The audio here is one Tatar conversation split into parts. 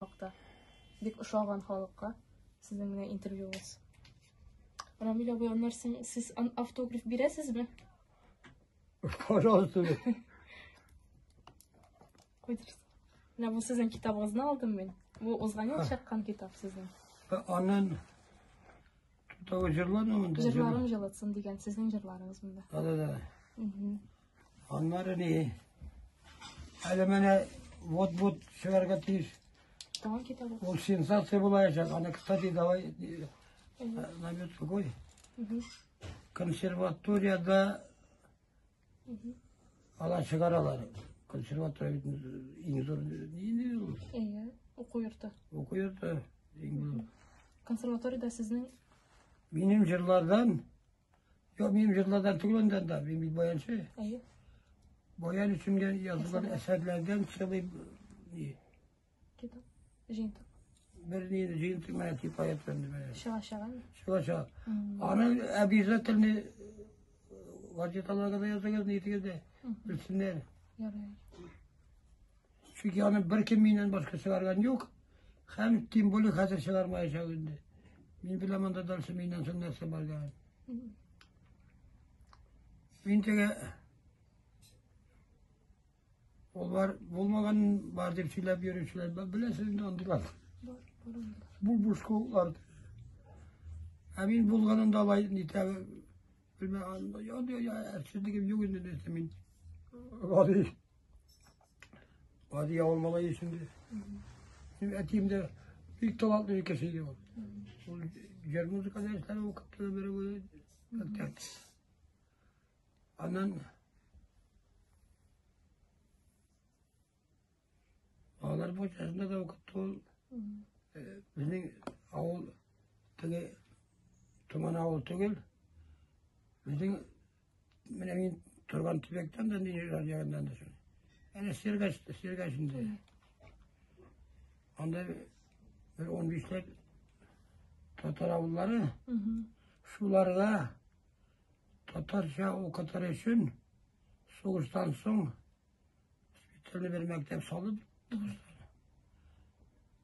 Хакта. Бик ошаган халыкка сезнең менә интервьюгыз. Рамил абый, аннан соң сез автограф бирәсезме? Пожалуйста. Куйдырсың. Менә бу сезнең китабыгызны алдым мин. Бу узган ел чыккан китап сезнең. Аннан тагы җырлармы монда? Җырларым җылытсын дигән сезнең җырларыгыз монда. Да, да, да. Аннары ни? Әле менә вот-вот чыгарга тиеш. Тагын китабы. Ул сенсация булачак. Аны, кстати, давай наметку куй. Консерваторияда алар чыгаралар. Консерватория бит иң зур ни ул? Әйе, уку йорты. Уку йорты иң зур. Консерваториядә сезнең Минем җырлардан, юк, минем җырлардан түгел инде анда, мин бит баянчы. Әйе. Баян өчен язылган әсәрләрдән целый ни, Китап. Җыентык. Бер ни җыентык менә типа инде менә. Чыга чыга. Чыга чыга. Аны обязательно газеталарга да языгыз, нитегез дә белсеннәр. Ярый. Чөнки аны беркем миннән башка чыгарган юк. Һәм тем более хәзер чыгармаячак инде. Мин беләм анда дальше миннән соң нәрсә бар икәнен. Мин теге ул бар булмаган бар дип сөйләп йөрүчеләр бар, беләсез инде андыйлар. Бар, бар андыйлар. Бу бушкулар. Ә мин булганын да алай нитә белмәгән. Я, я, әрсезлегем юк инде нәрсә мин. Гади. Гади авыл малае инде. Минем әтием дә бик талантлы кеше иде ул. Ул җыр музыка дәресләре укытты бер мәктәптә. Аннан балалар бакчасында да укытты ул. Безнең авыл теге Томан авыл түгел. Безнең менә мин торган төбәктән дә Нижегород ягыннан да шул. Әнә Сергач, Сергач инде. Анда бер 15ләп татар авыллары. Шуларга татарча укытыр өчен сугыштан соң специальный бер мәктәп салып,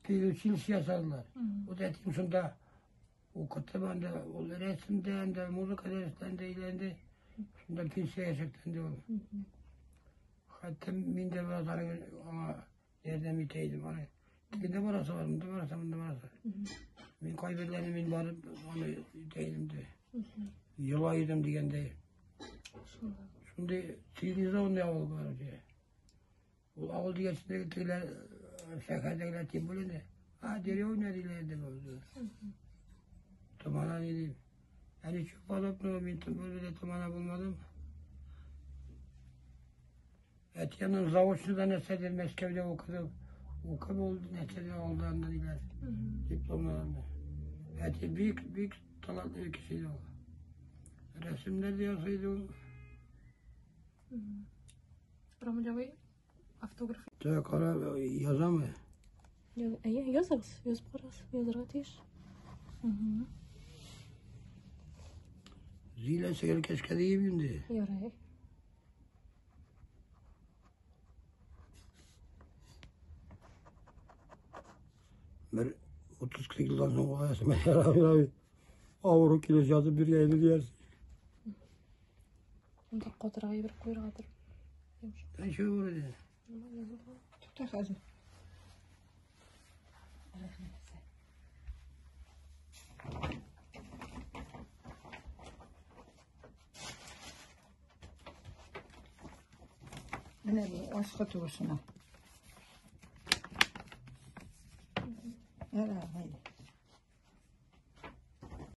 педучилище ясадылар. Вот әтием шунда укытып, анда ул рәсемдә, анда музыка дәресләрендә өйләнде. Шунда пенсиягә чыкты инде ул. Хәтта мин дә бераз аңа ярдәм итә идем. Аны тегендә барасы бар, монда барасы, монда барасы. Мин кайберләрне мин барып аны итә идем дә. Елай идем дигәндәй. Шундый цивилизованный авыл короче. Ул авыл дигән тегеләр шәһәрдәгеләр тем более инде. А, деревня диләр инде бу. Томана ни дип. Ә ничего подобного, мин тем более томана булмадым. Әтиемнең заочныйда нәрсәдер Мәскәүдә укыды. Укып ул нәрсәдер алды анда диләр. Дипломнарны. Әти бик, бик талантлы кеше иде ул. Рәсемнәр дә ясый иде ул. Рамил абый, автограф. Так, кара, язамы? Әйе, языгыз, язып карагыз, язырга тиеш. Зилә сәгәлкәшкә диеп инде. Ярый. Бер 30-40 елдан соң алайса, Рамил абый авыру килеш язып биргән иде диярсең. Монда катырга ебереп куяргадыр. Йомшак. Ничего вроде. Нормально язылган. Тукта хәзер. Менә бу аскы турысына. Әйдә, әйдә.